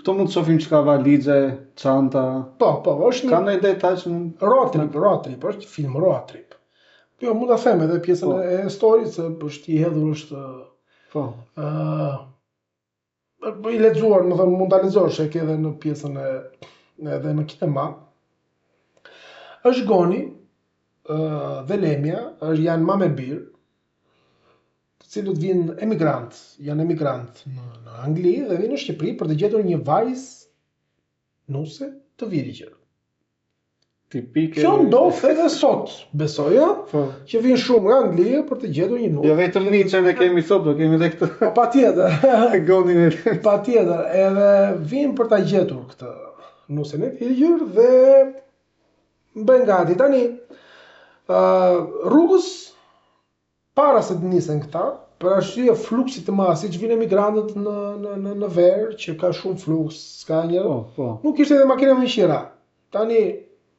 Këtu mund të shohim çka valixhe, çanta. Po, po, është një Ka ndonjë detaj që mund road trip, road trip, është film road trip. Jo, mund ta them edhe pjesën Po. e story se është i hedhur është Po. ë i lexuar, më thënë, mund ta lexosh, e ke edhe në pjesën e edhe në kinema. Është Goni ë dhe Lemja, është janë mamë e bir, të cilët vinë emigrant, janë emigrant në, në Angli dhe vinë në Shqipëri për të gjetur një vajzë nuse të virgjër. Tipike. Kjo ndodh edhe sot, besoj, ë, Po. që vinë shumë nga Anglia për të gjetur një nuse. Jo vetëm Nietzsche ne kemi sot, do kemi edhe këtë Po patjetër. Gonin e Patjetër, edhe vinë për ta gjetur këtë nusen e virgjër dhe bëjnë gati. Tani, ë rrugës para se të nisen këta, për arsye fluksit të madh, siç vinë emigrantët në në në, në verë, që ka shumë fluks, s'ka një Po, po. Nuk ishte edhe makina me qira. Tani,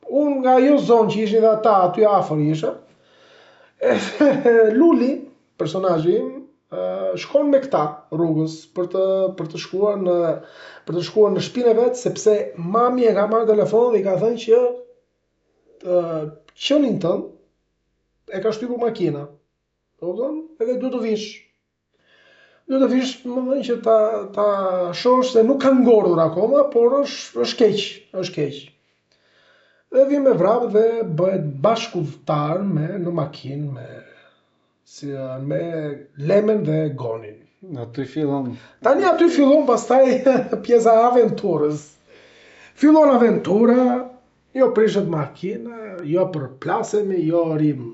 unë nga ajo zonë që ishin edhe ata, aty afër isha, edhe Luli, personazhi im, ë, shkon me këta rrugës për të për të shkuar në për të shkuar në shtëpinë e vet sepse mami e ka marrë telefon dhe i ka thënë që ë qenin tënd e ka shtypur makina. Po kupton? Edhe duhet të vish. Duhet të vish, më thënë që ta ta shohësh se nuk ka ngordhur akoma, por është është keq, është keq. Dhe vjen me vrap dhe bëhet bashkudhëtar me në makinë me si me Lemen dhe Gonin. Aty fillon. Tani aty fillon pastaj pjesa e aventurës. Fillon aventura, jo prishet makina, jo përplasemi, jo rim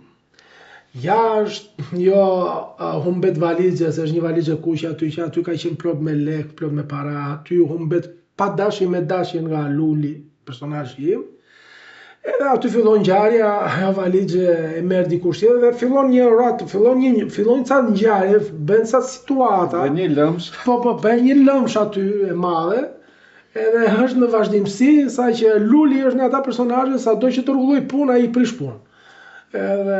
jashtë, jo uh, humbet valixhe, se është një valixhe kuqe aty që aty ka qenë plot me lek, plot me para, aty humbet pa dashje me dashje nga Luli, personazhi im. Edhe aty fillon ngjarja, ajo valixhe e merr dikush tjetër dhe fillon një rat, fillon një fillon ca ngjarje, bën ca situata. Dhe një lëmsh. Po po bën një lëmsh aty e madhe. Edhe është në vazhdimësi, sa që Luli është nga ata personazhe sado që të rregulloj punë, ai prish punë. Edhe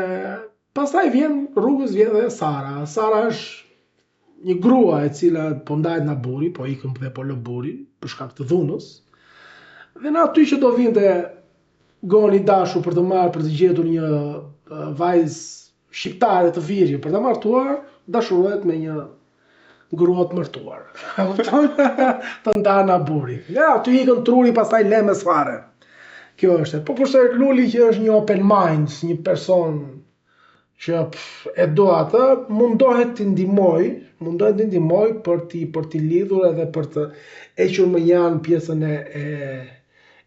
pastaj vjen rrugës vjen dhe Sara. Sara është një grua e cila po ndahet nga burri, po ikën dhe po lë burrin për shkak të dhunës. Dhe në aty që do vinte Goni i dashur për të marrë për të gjetur një uh, vajzë shqiptare të virgjër për ta martuar, dashurohet me një grua të martuar. E kupton? të ndarë nga burri. Ja, aty ikën truri pastaj lemes fare. Kjo është. Po kurse Luli që është një open mind, një person që pff, e do atë, mundohet t'i ndihmoj, mundohet t'i ndihmoj për t'i për t'i lidhur edhe për të hequr më janë pjesën e e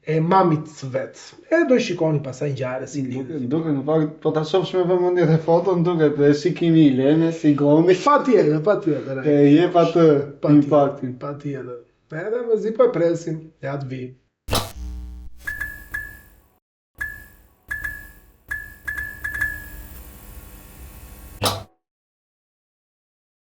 e mamit të vet. E do shikoni pastaj ngjarje si lidhet. Duket, duket në fakt, po ta shohësh me vëmendje dhe foton, duket dhe shikimi i Lemes, i Gonit, Patjetër, patjetër. e jep atë Patjetër, impaktin. Patjetër. Edhe mezi po e presim, ja të vi.